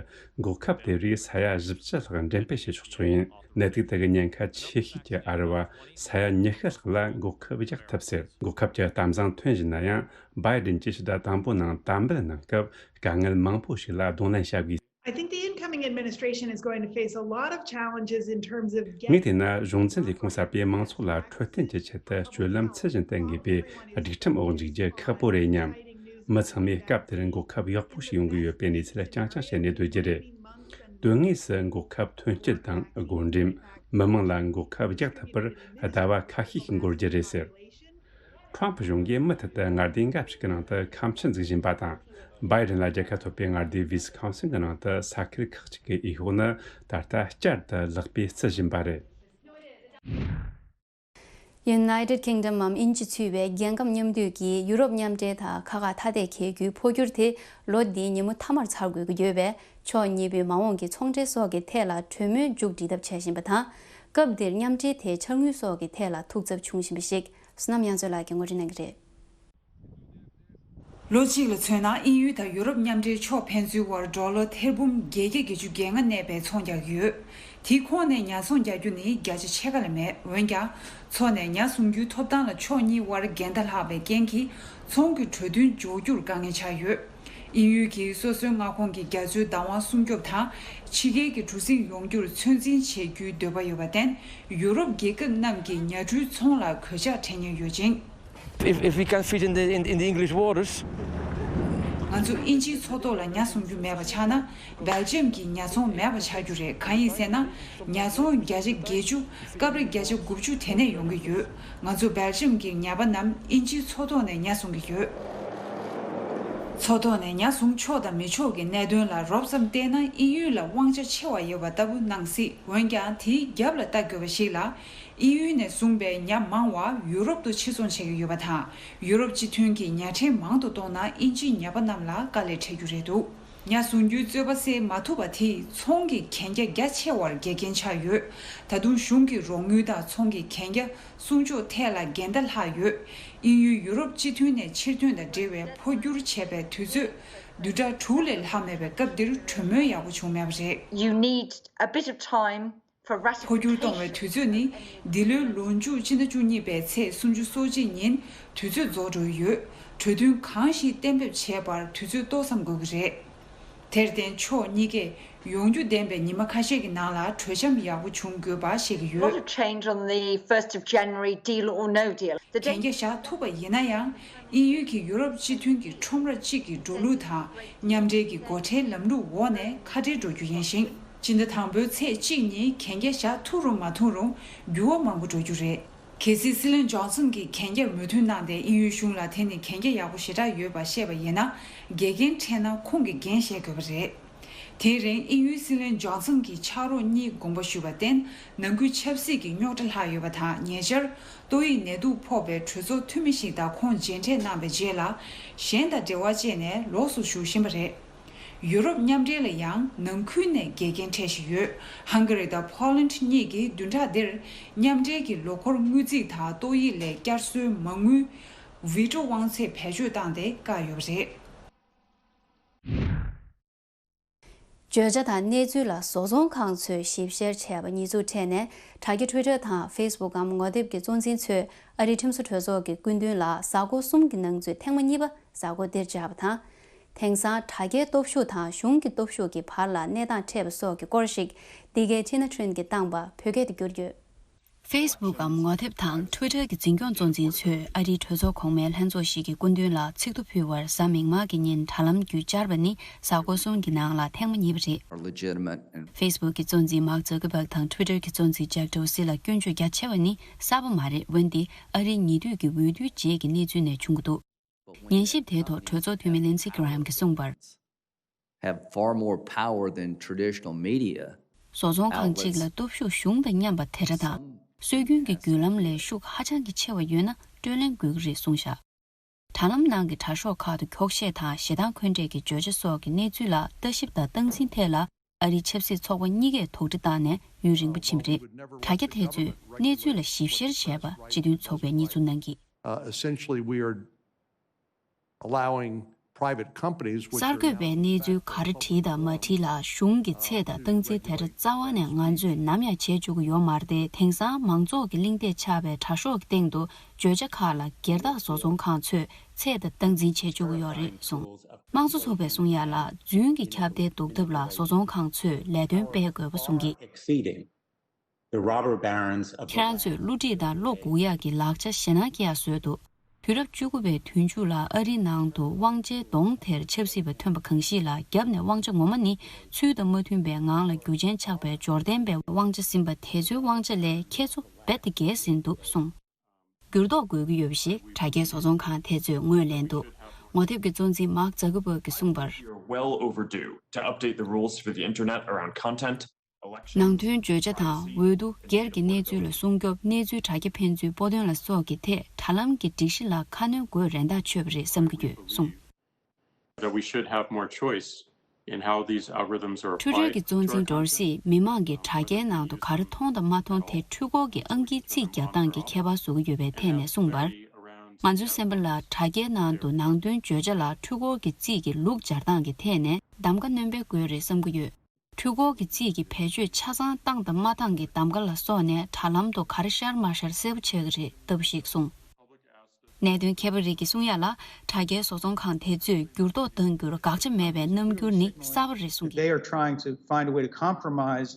འགོག་ཁབ་དེ་རིགས་ས་ཡ་བཞི་བཅུ་ལྷག་འགྲེམས་སྤེལ་བྱེད་ཆོག་ཆོག་ཡིན། ནད་དུག་དེ་གི་ཉེན་ཁ་ཆེ་ཤོས་ཀྱི་ཨ་རི་བ་ས་ཡ་ཉི་ཤུ་ལྷག་ལ་འགོག་ཁབ་རྒྱག་ཐུབ་ཟེར། འགོག་ཁབ་ཀྱི་གཏམ་བཟང་ཐོན་བཞིན་ན་ཡང་། བྷའི་ཌེན་གྱིས་ཕྱི་ཟླ་དང་པོ་ནང་དམ་འབུལ་གནང་སྐབས་དཀའ་ངལ་མང་པོ་ཞིག་ལ་གདོང་ལེན་བྱ་དགོས། I think the incoming administration is going to face a lot of challenges in terms of getting. ངས་བལྟས་ན་གཞུང་འཛིན་ལས་ཁུངས་གསར་པས་མང་ཚོགས་ལ་འཕྲོད་བསྟེན་གྱི་ཆེད་དུ་སྤྱོད་ལམ་ཚུལ་བཞིན་བསྟེན་དགོས་པའི་སྒྲིག་ཁྲིམས་འོག་འཇུག་རྒྱུ་ཁག་པོ་རེད་སྙམ། མི་ཚང་མས་སྐབས་དེར་འགོག་ཁབ་ཡག་པོ་ཞིག་ཡོང་གི་ཡོད་པའི་གནས་ཚུལ་རྐྱང་རྐྱང་བཤད་ནས་སྡོད་རྒྱུ་རེད། དོན་དངོས་སུ་འགོག་ཁབ་ཐོན་སྐྱེད་དང་བགོ་འགྲེམས། མི་མང་ལ་འགོག་ཁབ་རྒྱག་ཐུབ་པར་ཟླ་བ་ཁ་ཤས་ཤིག་འགོར་རྒྱུ་རེད་ཟེར། ཁྲོམ་གཞུང་གིས་མུ་མཐུད་དུ་མངའ་སྡེ་འགའ་ཞིག་གི་ནང་དུ་ཁ་མཆུ་འཛུགས་བཞིན་པ་དང་། བྷའི་ཌེན་ལ་རྒྱལ་ཁ་ཐོབ་པའི་མངའ་སྡེ་ཝི་སི་ཁོན་སིན་གྱི་ནང་དུ་ས་ཁུལ་ཁག་ཅིག་གི་འོས་ཤོག་ནི་ད་ལྟ་བསྐྱར་དུ་ལེགས་སྤེལ་བརྩི་བཞིན་པ་རེད། United Kingdom འམ་དབྱིན་ཇི་ཚུད་པའི་རྒྱལ་ཁམས་མཉམ་འདུས་ཀྱིས་ཡུ་རོབ་མཉམ་འབྲེལ་དང་ཁ་ཁ་ཐ་དད་འཁེལ་རྒྱུའི་འཕོ་འགྱུར་དེ་ལོ་འདིའི་ཉིན་མོ་མཐའ་མར་ཚར་དགོས་ཀྱི་ཡོད་པས། ཕྱོགས་གཉིས་པོས་མ་འོངས་ཀྱི་ཚོང་འབྲེལ་སོགས་ཀྱི་ཐད་ལ་གྲོས་མོལ་མཇུག་སྒྲིལ་ཐབས་བྱེད་བཞིན་པ་དང་། སྐབས་འདིར་མཉམ་འབྲེལ་དེ་འཆར་དངུལ་སོགས་ཀྱི་ཐད་ལ་ཐུགས་འཚབ་བྱུང་བཞིན་པ་ཞིག་བསོད་ནམས་དབྱངས་མཚོ་ལགས་ཀྱིས་ངོ་སྤྲོད་གནང་གི་རེད། ལོ་གཅིག་ལ་མཚོན་ན་དབྱིན་ཡུལ་དང་ཡུ་རོབ་མཉམ་འབྲེལ་ཕྱོགས་ཕན་ཚུན་དབར་ཌོ་ལར་ཐེར་འབུམ་བརྒྱད་བརྒྱ་བརྒྱད་ཅུ་གྱ་ལྔ་གནས་པའི་ཚོང་རྒྱག་གི་ཡོད། དེའི་ཁོངས་ནས་ཉ་ཚོང་རྒྱག་རྒྱུ་ནི་བརྒྱ་ཆ་ཕྱེད་ཀ་ལས་མེད། འོན་ཀྱང་། མཚོ་ནས་ཉ་བཟུང་རྒྱུའི་ཐོབ་ཐང་ལ་ཕྱོགས་གཉིས་དབར་འགལ་ཟླ་ལྷག་པའི་རྐྱེན་གྱིས། ཚོང་གི་གྲོས་མཐུན་འཇོག་རྒྱུར་དཀའ་ངལ་ཆགས་ཡོད། དབྱིན་ཡུལ་གྱིས་སོ་སོའི་མངའ་ཁོངས་ཀྱི་རྒྱ་མཚོའི་བདག་དབང་སྲུང་སྐྱོབ་དང་། ཕྱི་རྒྱལ་གྱི་གྲུ་གཟིངས་ཡོང་རྒྱུར་ཚོད་འཛིན་བྱེད་རྒྱུའི་འདོད་པ་ཡོད་པར་བརྟེན། ཡུ་རོབ་རྒྱལ་ཁབ་རྣམས་ཀྱི་ཉ་གྲུའི་ཚོང་ལ་གོད་ཆག་འཕྲད་ཉེན་ཡོད་ཅིང་། If, if we can fit in the, in, in the English waters. ང་ཚོ་དབྱིན་ཇིའི་མཚོ་ཐོག་ལ་ཉ་བཟུང་རྒྱུ་མེད་པ་ཆགས་ན། སྦེལ་ཇམ་གྱི་ཉ་ཚོང་མེད་པ་ཆགས་རྒྱུ་རེད། གང་ཡིན་ཟེར་ན། ཉ་ཚོང་བརྒྱ་ཆ་བརྒྱད་ཅུ། སྐབས་རེ་བརྒྱ་ཆ་དགུ་བཅུ་དེ་ནས་ཡོང་གི་ཡོད། ང་ཚོ་སྦེལ་ཇམ་གྱི་ཉ་པ་རྣམས་དབྱིན་ཇིའི་མཚོ་ཐོག་ནས་ཉ་བཟུང་གི་ཡོད། མཚོ་ཐོག་ནས་ཉ་བཟུང་ཆོག་དང་མི་ཆོག་གི་གནད་དོན་ལ་རོབ་ཙམ་བལྟས་ན། དབྱིན་ཡུལ་ལ་དབང་ཆ་ཆེ་བ་ཡོད་པ་ལྟ་བུ་སྣང་སྲིད། འོན་ཀྱང་། དེའི་རྒྱབ་ལ་ལྟ་དགོས་པ་ཞིག་ལ། དབྱིན་ཡུལ་ནས་བཟུང་པའི་ཉ་མང་བ་ཡུ་རོབ་ཏུ་ཕྱིར་ཚོང་བྱེད་ཀྱི་ཡོད་པ་དང་། ཡུ་རོབ་སྤྱི་མཐུན་གྱིས་ཉ་ཕྲན་མང་དུ་གཏོང་ན། དབྱིན་ཇིའི་ཉ་པ་རྣམས་ལ་དཀའ་ལས་འཕྲད་རྒྱུ་རེད་འདུག་ཉ་བཟུང་རྒྱུའི་རྩོད་པ་སེལ་མ་ཐུབ་པ་དེས་ཚོང་གི་གན་རྒྱ་རྒྱ་ཆེ་བར་འགལ་རྐྱེན་ཆགས་ཡོད། ད་དུང་གཞུང་གི་རོགས་དངུལ་དང་ཚོང་གི་གན་རྒྱ་སྲུང་སྐྱོབ་ཐད་ལ་འགལ་ཟླ་ལྷག་ཡོད། དབྱིན་ཡུལ་ཡུ་རོབ་སྤྱི་མཐུན་ནས་ཕྱིར་ཐོན་དང་འབྲེལ་བའི་འཕོ་འགྱུར་བྱས་པའི་དུས་ཚོད་བདུན་ཕྲག་དྲུག་ལས་ལྷག་མེད་པའི་སྐབས་འདིར་གྲོས་མོལ་ཡག་པོ་བྱུང་མེད་པ་རེད། You need a bit of time. འཕོ་འགྱུར་གཏོང་བའི་དུས་ཚོད་ནི་འདི་ལོའི་ལོ་མཇུག་སྤྱི་ཟླ་བཅུ་གཉིས་པའི་ཚེས་སུམ་ཅུ་སོ་གཅིག་ཉིན་དུས་ཚོད་རྫོགས་འགྲོ་ཡི་ཡོད། གྲོས་མཐུན་གང་ཞིག་གཏན་འབེབས་བྱས་པར་དུས་ཚོད་ཏོག་ཙམ་འགོར་གྱི་རེད། དེར་བརྟེན་ཕྱོགས་གཉིས་ཀས་ཡོང་རྒྱུ་ལྡན་པའི་ཉི་མ་ཁ་ཤས་ཀྱི་ནང་ལ་གྲོས་འཆམ་ཡག་པོ་བྱུང་དགོས་པ་བཤད་ཀྱི་ཡོད། Lot of change on the first of January, deal or no deal. The གན་རྒྱ་བཞག་ཐུབ་པ་ཡིན་ན་ཡང་། དབྱིན་ཡུལ་གྱིས་ཡུ་རོབ་སྤྱི་མཐུན་གྱི་ཁྲོམ་ར་གཅིག་གི་འགྲོ་ལུགས་དང་མཉམ་འབྲེལ་གྱི་སྒོ་ཁྲལ་ལམ་ལུགས་འོག་ནས་ཁ་བྲལ་འགྲོ་རྒྱུ་ཡིན་ཞིང་། སྤྱི་ཟླ་དང་པོའི་ཚེས་གཅིག་ཉིན་གན་རྒྱ་བཞག་ཐུབ་རུང་མ་ཐུབ་རུང་འགྱུར་བ་མང་པོ་འགྲོ་རྒྱུ་རེད། གལ་སྲིད་སྲིད་བློན་ཇོན་སན་གྱིས་གན་རྒྱར་མོས་མཐུན་གནང་སྟེ། དབྱིན་ཡུལ་གཞུང་ལ་དེ་ནི་གན་རྒྱ་ཡག་པོ་ཞེ་དྲག་ཡོད་པ་བཤད་པ་ཡིན་ན། འགལ་རྐྱེན་འཕྲད་ན་ཁོང་གིས་འགན་བཞེས་དགོས་པ་རེད། དེའི་རིང་དབྱིན་ཡུལ་སྲིད་བློན་ཇོན་སན་གྱི་ཕྱག་རོགས་གཉིས་དགོངས་པ་ཞུས་པར་བརྟེན། ནང་ཁུལ་ཆབ་སྲིད་ཀྱི་རྙོག་དྲ་ལྷག་ཡོད་པ་དང་། ཉེ་ཆར་ཏོག་དབྱིབས་ནད་དུག་ཕོག་པའི་གྲོས་ཚོགས་འཐུས་མི་ཞིག་དང་ཁོང་མཇལ་འཕྲད་གནང་བའི་རྗེས་ལ། གཞན་དང་འབྲེལ་བ་བཅད་ནས་ལོགས་སུ་བཞུགས་བཞིན་པ་རེད། ཡུ་རོབ་མཉམ་འབྲེལ་ལ་ཡང་ནང་ཁུལ་ནས་འགལ་རྐྱེན་འཕྲད་བཞིན་ཡོད། ཧང་ག་རི་དང་ཕོ་ལན་གཉིས་ཀྱིས་བདུན་ཕྲག་འདིར་མཉམ་འབྲེལ་གྱི་ལོ་འཁོར་དངུལ་རྩིས་དང་ཏོག་དབྱིབས་ལས་བསྐྱར་གསོའི་མ་དངུལ་བི་ཊོ་དབང་ཚད་བེད་སྤྱོད་བཏང་སྟེ་བཀག་ཡོད་པ་རེད། བརྗོད་བྱ་དང་གནས་ཚུལ་ལ་བཟོ་ཚོང་ཁང་ཚོས་ཞིབ་བཤེར་བྱས་པ་ཉེས་འཛུགས་འཕྲད་ནས། དྲ་རྒྱ་Twitter་དང་Facebook་འམ་ངོ་དེབ་ཀྱི་གཙོ་འཛིན་ཚོས་ཨ་རིའི་ཁྲིམས་བཟོ་གྲོས་ཚོགས་ཀྱི་སྐུ་མདུན་ལ་གཟའ་འཁོར་གསུམ་གྱི་ནང་ཚུད་ཐེངས་མ་གཉིས་པ་གཟའ་འཁོར་འདིར་བཅར་བ་དང་། དེང་སང་དྲ་རྒྱའི་སྟོབས་ཤུགས་དང་གཞུང་གི་སྟོབས་ཤུགས་ཀྱི་བར་ལ་གནས་སྟངས་འཕྲད་པ་སོགས་ཀྱི་སྐོར་ཞིག་འདི་གའི་Tina Trin་གྱིས་བཏང་པ་བོད་སྐད་དུ་བསྒྱུར་ཡོད། Facebook་འམ་ངོ་དེབ་དང་Twitter་གྱི་འཛིན་སྐྱོང་གཙོ་འཛིན་ཚོས་ཨ་རིའི་གྲོས་ཚོགས་གོང་མའི་ལྷན་ཚོགས་ཤིག་གི་སྐུ་མདུན་ལ་ཚིག་ཐོ་ཕུལ་བར་གཟའ་མིག་དམར་གྱི་ཉིན་དྲ་ལམ་བརྒྱུད་བཅར་བ་ནི་གཟའ་འཁོར་གསུམ་གྱི་ནང་ལ་ཐེངས་མ་གཉིས་པ་རེད། Are legitimate and Facebook་གི་གཙོ་འཛིན་Mark Zuckerberg་དང་Twitter་གྱི་གཙོ་འཛིན་Jack Dorsey་ལ་སྐྱོན་བརྗོད་རྒྱ་ཆེ་བ་ནི་གསར་པ་མ་རེད། འོན་ཏེ་ཨ་རིའི་ཉེ་དུས་ཀྱི་འོས་བསྡུའི་རྗེས་ཀྱི་གནས་ཚུལ་ནས་བྱུང་གི་འདུག་ཉན་ཞིབ་དེའི་ཐོག་གྲོས་ཚོགས་འཐུས་མི་Lindsey Graham་གྱིས་གསུངས་པར། Have far more power than traditional media. བཟོ་ཚོང་ཁང་གཅིག་ལ་སྟོབས་ཤུགས་གཞུང་དང་མཉམ་པ་དེ་འདྲ་དང་། སྲོལ་རྒྱུན་གྱི་བརྒྱུད་ལམ་ལས་ཤུགས་ཧ་ཅང་གི་ཆེ་བ་ཡོད་ན་སྤྲོད་ལེན་དགོས་ཀྱི་རེད་གསུངས་བཞག་དྲ་ལམ་ནང་གི་དྲ་ཤོག་ཁག་ཏུ་འཁྱོག་བཤད་དང་ཞེ་སྡང་འཁོན་འགྲས་ཀྱི་བརྗོད་བྱ་སོགས་ཀྱི་གནས་ཚུལ་ལ་ལྟ་ཞིབ་དང་སྟངས་འཛིན་ཐད་ལ་ཨ་རིའི་ཆབ་སྲིད་ཚོགས་པ་གཉིས་ཀས་དོགས་འདྲི་བཏང་ནས་ཡུན་རིང་པོ་ཕྱིན་པ་རེད། དྲ་རྒྱ་དེ་ཚོས་གནས་ཚུལ་ལ་ཞིབ་བཤེར་བྱས་པ་སྤྱི་མཐུན་ཚོགས་པས་གནས་ཚུལ་གནང་གིས། Uh, essentially, we are allowing private companies, which གསར་are འགོད་པའི་གནས་ཚུལ་ག་རེ་བྲིས་དང་མ་བྲིས་ལ་གཞུང་གི་ཚད་དང་སྟངས་འཛིན་དེ་འདྲ་རྩ་བ་ནས་ང་ཚོས་ནམ་ཡང་བྱེད་བཅུག་གི་ཡོད་མ་རེད་དེ། དེང་སང་མང་ཚོགས་ཀྱི་གླེང་སྟེགས་ཆགས་པའི་དྲ་ཤོག་གི་སྟེང་དུ་བརྗོད་བྱ་ཁག་ལ་སྒེར་བདག་བཟོ་ཚོང་ཁང་ཚོས་ཚད་དང་སྟངས་འཛིན་བྱེད་བཅུག་གི་ཡོད་རེད་གསུངས། དམངས་གཙོ་ཚོགས་པས་གསུང་ཡ་ལ་རྫུན་གྱི་ཁྱབ་གདལ་ཟློག་ཐབས་ལ་བཟོ་ཚོང་ཁང་ཚོས་ལས་དོན་སྤེལ་དགོས་པ་གསུང་གིས། Exceeding the robber barons of the ཁྱེད་རང་ཚོས་བསླུ་བྲིད་དང་བློ་འགུག་ཡག་གི་ལག་ཆ་ཞེད་སྣང་སྐྱེ་ཡག་བཟོས་འདུག་དུས་རབས་བཅུ་དགུ་པའི་དུས་མཇུག་ལ་ཨ་རིའི་ནང་དུ་དབང་ཆའི་གདོང་དེར་ཆབ་སྲིད་པ་ཐོན་པ་གང་ཞིག་ལ་རྒྱབ་ནས་དབང་ཆ་ངོ་མ་ནི་ཚུལ་དང་མ་མཐུན་པའི་ངང་ལ་རྒྱུ་ཅན་ཆགས་པའི་འབྱོར་ལྡན་པའི་དབང་ཆ་ཟིན་པ་དེ་ཚོའི་དབང་ཆ་ལས་ཁྱེད་ཚོ་རྦད་དེ་བརྒལ་ཟིན་འདུག་གསུངས། འགྱུར་ལྡོག་དགོས་ཀྱི་ཡོད་པ་ཞིག་དྲ་རྒྱའི་བཟོ་ཚོང་ཁང་དེ་ཚོས་ངོས་ལེན་འདུག་ངོ་དེབ་ཀྱི་གཙོ་འཛིན་Mark Zuckerberg་གིས་གསུངས་པར། You're well overdue to update the rules for the internet around content. ནང་དོན་བརྗོད་བྱ་དང་འོས་བསྡུ་སྒེར་གྱི་གནས་ཚུལ་ལ་སྲུང་སྐྱོབ། གནས་ཚུལ་དྲ་རྒྱ་ཕན་ཚུན་པོ་འདོན་ལ་སོགས་ཀྱི་ཐད་དྲ་ལམ་གྱི་སྒྲིག་གཞི་ལ་ཁ་སྣོན་དགོས་རན་ཐག་ཆོད་པ་རེད་བསམ་གྱི་ཡོད་གསུངས། That we should have more choice in how these algorithms are applied to our content. Twitter་གྱི་གཙོ་འཛིན་Dorsey་མི་མང་གིས་དྲ་རྒྱའི་ནང་དུ་ག་རེ་མཐོང་དང་མ་མཐོང་དེ་འཕྲུལ་འཁོར་གྱི་ཨང་ཀིའི་རྩིས་རྒྱག་སྟངས་ཀྱི་ཁྱད་པར་བཟོ་གི་ཡོད་པའི་ཐད་ནས་གསུངས་པར། ང་ཚོའི་སེམས་པ་ལ་དྲ་རྒྱའི་ནང་དུ་ནང་དོན་བརྗོད་བྱ་ལ་འཕྲུལ་འཁོར་གྱི་རྩིས་ཀྱི་ལུགས་སྦྱར་སྟངས་ཀྱི་ཐད་ནས་གདམ་ག་སྣོན་སྤེལ་དགོས་རེད་བསམ་གྱི་ཡོད། འཕྲུལ་འཁོར་གྱི་རྩིས་ཀྱི་བེད་སྤྱོད་ཆ་ཚང་བཏང་དང་མ་བཏང་གི་གདམ་ག་ལ་སོགས་ནས་དྲ་ལམ་དུ་ག་རེ་ཤར་མ་ཤར་གསལ་པོ་ཆགས་ཀྱི་རེད་ལྟ་བུ་ཞིག་གསུངས། གནད་དོན་མཁས་པ་རིགས་ཀྱིས་གསུང་ཡ་ལ་དྲ་རྒྱའི་བཟོ་ཚོང་ཁང་དེ་ཚོས་འགྱུར་ལྡོག་གཏང་རྒྱུར་དགག་བྱ་མེད་པའི་རྣམ་འགྱུར་ནི་གསར་པ་རེད་གསུངས་ཀྱི། They are trying to find a way to compromise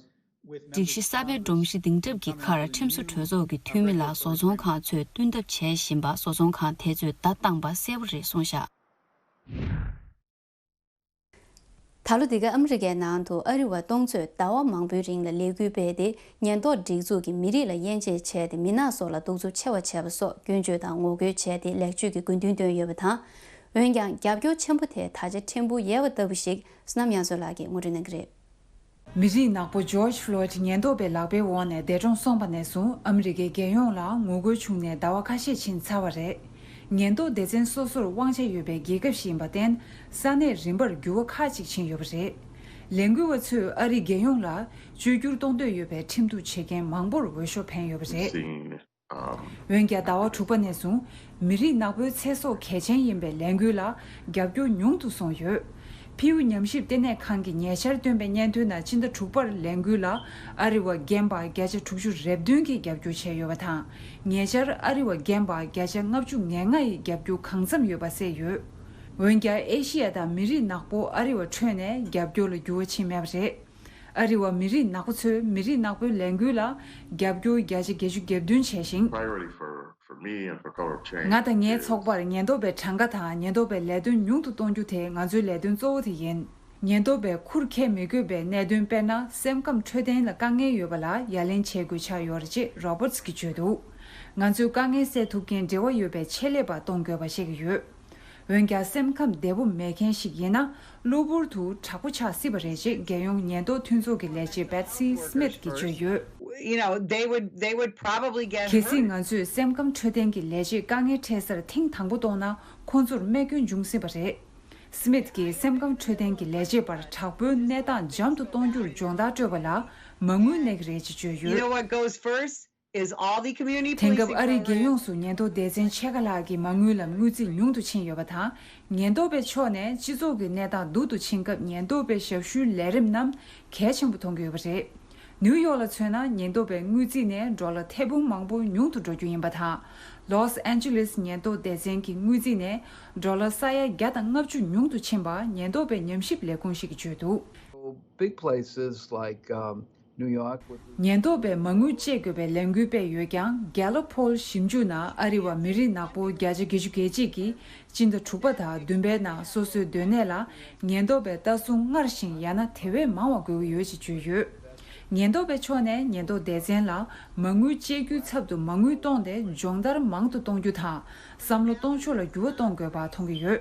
with སྒྲིག་གཞི་གསར་པའི་སྒྲོམ་གཞི་འདིང་གྲབས་ཀྱི་ཁར་ཁྲིམས་བཟོ་གྲོས་ཚོགས་ཀྱི་འཐུས་མི་ལ་བཟོ་ཚོང་ཁང་ཚོས་བསྟུན་ཐབས་བྱེད་བཞིན་པ་བཟོ་ཚོང་ཁང་དེ་ཚོས་བརྡ་བཏང་པ་གསལ་པོ་རེད་གསུངས་བཞག་ད་ལོ་འདི་ག་ཨ་མི་རི་ཀའི་ནང་དུ་ཨ་རི་བ་སྟོང་ཚོས་ཟླ་བ་མང་པོའི་རིང་ལ་ལས་འགུལ་སྤེལ་ཏེ་ཉེན་རྟོག་སྒྲིག་འཛུགས་ཀྱིས་མི་རིགས་ལ་དབྱེ་འབྱེད་བྱས་ཏེ་མི་ནག་སོགས་ལ་གདུག་རྩུབ་ཆེ་བ་བྱས་པ་སོགས་སྐྱོན་བརྗོད་དང་ངོ་རྒོལ་བྱས་ཏེ་ལེགས་བཅོས་ཀྱི་དགོས་འདུན་བཏོན་ཡོད་པ་དང་། འོན་ཀྱང་རྒྱབ་སྐྱོར་ཆེན་པོ་དེ་ད་ཆ་ཕྲན་བུ་ཡལ་བ་ལྟ་བུ་ཞིག་བསོད་ནམས་དབྱངས་མཚོ་ལགས་ཀྱིས་ངོ་སྤྲོད་གནང་གི་རེད། མི་རིགས་ནག་པོ་George Floyd་ཉེན་རྟོག་པའི་ལག་པའི་འོག་ནས་འདས་གྲོངས་སོང་བ་ནས་བཟུང་ཨ་མི་རི་ཀའི་རྒྱལ་ཡོངས་ལ་ངོ་རྒོལ་བྱུང་ནས་ཟླ་བ་ཁ་ཤས་ཕྱིན་ཚར་བ་རེད། ཉེན་རྟོག་སྡེ་ཚན་སོ་སོར་དབང་ཆ་ཡོད་པའི་རྒྱལ་ཁབ་ཞིག་ཡིན་པར་བརྟེན། ས་གནས་རིམ་པར་འགྱུར་བ་ཁག་ཅིག་ཕྱིན་ཡོད་པ་རེད། ལས་འགུལ་བ་ཚོས་ཨ་རིའི་རྒྱལ་ཡོངས་ལ་བཅོས་བསྒྱུར་གཏོང་འདོད་ཡོད་པའི་ཁྲིམས་གཏུག་བྱེད་མཁན་མང་པོར་འོས་ཤོག་འཕེན་ཡོད་པ་རེད། འོན་ཀྱང་ཟླ་བ་དྲུག་པ་ནས་བཟུང་མི་རིགས་ནག་པོའི་ཚེ་སྲོག་གལ་ཆེན་ཡིན་པའི་ལས་འགུལ་ལ་རྒྱབ་སྐྱོར་ཉུང་དུ་སོང་ཡོད། ཕིའུ་ཉམས་ཞིབ་ལྟེ་གནས་ཁང་གིས་ཉེ་ཆར་བཏོན་པའི་སྙན་ཐོའི་ནང་སྤྱི་ཟླ་དྲུག་པར་ལས་འགུལ་ལ་ཨ་རི་བ་རྒན་པ་བརྒྱ་ཆ་དྲུག་ཅུ་རེ་བདུན་གྱིས་རྒྱབ་སྐྱོར་བྱས་ཡོད་པ་དང་། ཉེ་ཆར་ཨ་རི་བ་རྒན་པ་བརྒྱ་ཆ་ལྔ་བཅུ་ང་ལྔ་ཡིས་རྒྱབ་སྐྱོར་གང་འཚམ་ཡོད་པ་གསལ་ཡོད། འོན་ཀྱང་ཨེ་ཤི་ཡ་དང་མི་རིགས་ནག་པོ་ཨ་རི་བ་ཁྲོད་ནས་རྒྱབ་སྐྱོར་ལ་འགྱུར་བ་ཕྱིན་མེད་པ་རེད། ཨ་རི་བ་མི་རིགས་ནག་པོ་ཚོས་མི་རིགས་ནག་པོའི་ལས་འགུལ་ལ་རྒྱབ་སྐྱོར་བརྒྱ་ཆ་བརྒྱད་ཅུ་གྱ་བདུན་བྱས་ཤིང་། Priority for, for me and for Color of Change ང་དང་ངའི་is ཚོགས་པར་ཉེན་རྟོག་པའི་གྲངས་ཀ་དང་ཉེན་རྟོག་པའི་ལས་དོན་ཉུང་དུ་གཏོང་རྒྱུ་དེ་ང་ཚོའི་ལས་དོན་གཙོ་བོ་དེ་ཡིན། ཉེན་རྟོག་པས་ཁུར་འཁྱེར་མི་དགོས་པའི་གནད་དོན་དཔེར་ན་སེམས་ཁམས་འཕྲོད་བསྟེན་ལ་དཀའ་ངལ་ཡོད་པ་ལ་ཡ་ལན་བྱེད་དགོས་ཆགས་ཡོད་རེད་ཅེས་Roberts་གིས་བརྗོད་འདུག་ང་ཚོས་དཀའ་ངལ་སེལ་ཐུབ་མཁན་འབྲེལ་བ་ཡོད་པའི་ཆེད་ལས་པ་གཏོང་དགོས་པ་བཤད་ཀྱི་ཡོད། འོན་ཀྱང་སེམས་ཁམས་བདེ་པོ་མེད་མཁན་ཞིག་ཡིན་ན་གློ་བུར་དུ་དྲག་པོ་ཆགས་སྲིད་པ་རེད་ཅེས་རྒྱལ་ཡོངས་ཉེན་རྟོག་མཐུན་ཚོགས་ཀྱི་ལས་བྱེད་Betsy Smith་གིས་བརྗོད་ཡོད། You know, they would, they would probably get གལ་སྲིད་hurt. ང་ཚོས་སེམས་ཁམས་འཕྲོད་བསྟེན་གྱི་ལས་བྱེད་དཀའ་ངལ་འཕྲད་སར་ཐེངས་དང་པོ་གཏོང་ན་ཁོང་ཚོར་རྨས་སྐྱོན་འབྱུང་སྲིད་པ་རེད། སི་མིད་ཀྱིས་སེམས་ཁམས་འཕྲོད་བསྟེན་གྱི་ལས་བྱེད་པར་དྲག་པོའི་གནས་སྟངས་འཇམ་དུ་གཏོང་རྒྱུར་སྦྱོང་བརྡར་སྤྲོད་པ་ལ་མ་དངུལ་གནས་ཀྱི་རེད་ཅེས་བརྗོད་You know ཡོད། What goes first is all the community དེང་སྐབས་policing ཨ་རིའི་རྒྱལ་ཡོངས་སུ་ཉེན་རྟོག་སྡེ་ཚན་ཕྱེད་ཀ་ལྷག་གི་མ་དངུལ་ལམ་དངུལ་རྩིས་ཉུང་དུ་ཕྱིན་ཡོད་པ་དང་། ཉེན་རྟོག་པའི་ཕྱོགས་ནས་སྤྱི་ཚོགས་ཀྱི་གནས་སྟངས་སྡུག་ཏུ་ཕྱིན་སྐབས་ཉེན་རྟོག་པའི་ཞབས་ཞུའི་ལས་རིམ་རྣམས་གལ་ཆེན་པོ་མཐོང་གི་ཡོད་པ་རེད། ནིའུ་ཡོག་ལ་མཚོན་ན་ཉེན་རྟོག་པའི་དངུལ་རྩིས་ནས་ཌོ་ལར་ཐེར་འབུམ་མང་པོ་ཉུང་དུ་འགྲོ་རྒྱུ་ཡིན་པ་དང་། ལོས་ཨན་ཇི་ལིས་ཉེན་རྟོག་སྡེ་ཚན་གྱི་དངུལ་རྩིས་ནས་ཌོ་ལར་ས་ཡ་བརྒྱ་དང་ལྔ་བཅུ་ཉུང་དུ་ཕྱིན་པ་ཉེན་རྟོག་པའི་ཉམས་ཞིབ་ལས་ཁུངས་ཤིག་གིས་བརྗོད་འདུག Big places like um, New York would ཉེན་རྟོག་པས་མ་དངུལ་བཅད་དགོས་པའི་ལས་འགུལ་སྤེལ་ཡོད་ཀྱང་། གེ་ལོབ་ཕོལ་ཞིབ་འཇུག་ནང་ཨ་རི་བ་མི་རིགས་ནག་པོ་བརྒྱ་ཆ་བརྒྱད་ཅུ་གྱ་གཅིག་གིས་སྤྱི་ཟླ་དྲུག་པ་དང་བདུན་པའི་ནང་སོ་སོའི་སྡོད་གནས་ལ་ཉེན་རྟོག་པས་ལྟ་སྲུང་སྔར་བཞིན་ཡང་ན་དེ་བས་མང་བ་དགོས་ཀྱི་ཡོད་ཅེས་བརྗོད་ཡོད། ཉེན་རྟོག་པའི་ཕྱོགས་ནས་ཉེན་རྟོག་སྡེ་ཚན་ལ་མ་དངུལ་བཅད་རྒྱུའི་ཚབ་ཏུ་མ་དངུལ་གཏོང་སྟེ་སྦྱོང་བརྡར་མང་དུ་གཏོང་རྒྱུ་དང་བསམ་བློ་གཏོང་ཕྱོགས་ལ་འགྱུར་བ་གཏོང་དགོས་པ་མཐོང་གི་ཡོད།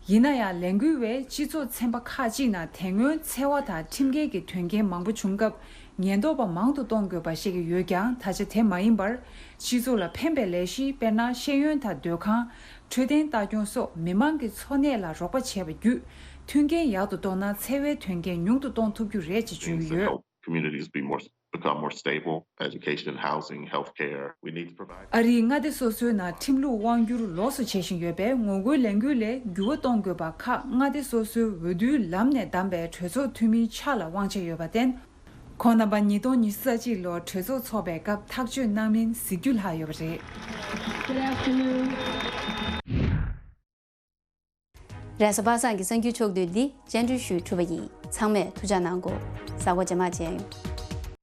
ཡིན་ན་ཡང་ལས་འགུལ་བས་སྤྱི་ཚོགས་ཚན་པ་ཁག་ཅིག་ནང་དེ་སྔོན་འཚེ་བ་དང་ཁྲིམས་འགལ་གྱི་དོན་རྐྱེན་མང་པོ་བྱུང་སྐབས་ཉེན་རྟོག་པ་མང་དུ་གཏོང་དགོས་པ་བཤད་ཀྱི་ཡོད་ཀྱང་། ད་ཆ་དེ་མ་ཡིན་པར་སྤྱི་ཚོགས་ལ་ཕན་པའི་ལས་གཞི། དཔེར་ན་ཤེས་ཡོན་དང་སྡོད་ཁང་། འཕྲོད་བསྟེན་ལྟ་སྐྱོང་སོགས་མི་མང་གི་འཚོ་གནས་ལ་རོགས་པ་བྱས་པ་བརྒྱུད་མཐུན་རྐྱེན་ཡག་ཏུ་གཏོང་ན་འཚེ་བའི་དོན་རྐྱེན་ཉུང་དུ་གཏོང་ཐུབ་རྒྱུ་རེད་ཅེས་བརྗོད་ཀྱི་ཡོད། Communities be more become more stable, education, housing, healthcare. We need to provide ཨ་རིའི་མངའ་སྡེ་སོ་སོའི་ནང་ཁྲིམས་ལུགས་དབང་སྒྱུར་ལོགས་སུ་བྱེད་བཞིན་ཡོད་པས་ངོ་རྒོལ་ལས་འགུལ་ལས་འགྱུར་བ་གཏོང་དགོས་པ་ཁག་མངའ་སྡེ་སོ་སོའི་འོས་བསྡུའི་ལམ་ནས་བདམས་པའི་གྲོས་ཚོགས་འཐུས་མིའི་ཕྱག་ལ་དབང་ཆ་ཡོད་པར་བརྟེན། ཁོང་རྣམ་པ་ཉིས་སྟོང་ཉི་ཤུ་རྩ་གཅིག་ལོར་གྲོས་ཚོགས་འཚོགས་པའི་སྐབས་ཐག་གཅོད་གནང་མིན་གཟིགས་རྒྱུ་ལྷག་ཡོད་པ་རེད། Good afternoon. རེས་གཟའ་པ་སངས་ཀྱི་གསར་འགྱུར་ཕྱོགས་བསྡུས་འདི་སྤྱན་འབུལ་ཞུས་གྲུབ་པ་ཡིན། ཚང་མས་ཐུགས་ཅག་གནང་གོ། གཟའ་འཁོར་རྗེས་མ་མཇལ་ཡོང་།